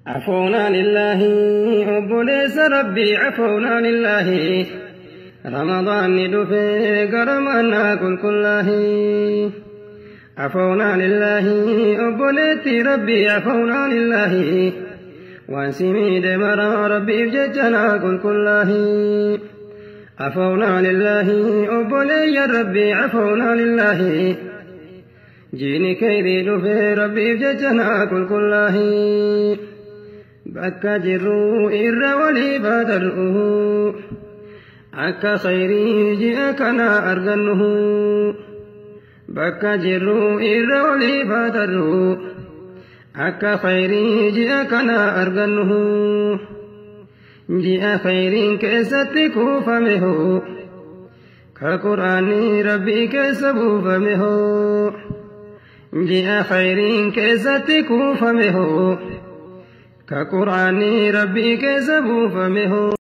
عفونا لله obboleessa rabbii عفونا لله رمضان dhufee garamannaa qulqullaahi عفونا لله obboleetti rabbii عفونا لله waan si miidhe maraa rabbiif jecha naa qulqullaahi عفونا لله obboleeyyan rabbii عفونا لله jiini khayrii dhufee rabbiif jecha naa qulqullaahi bakka jirru irra waliif haa tar'uhu akka khayrii ji'a kana argannuhu bakka jirru irra waliif haa tar'uhu akka khayrii ji'a kana argannuhu ji'a khayriin keessatti kuufamehu ka qur'aanni rabbii keessa buufamehu ji'a khayriin keessatti kuufamehu ka qur'aanni rabbii keessa buufamehu.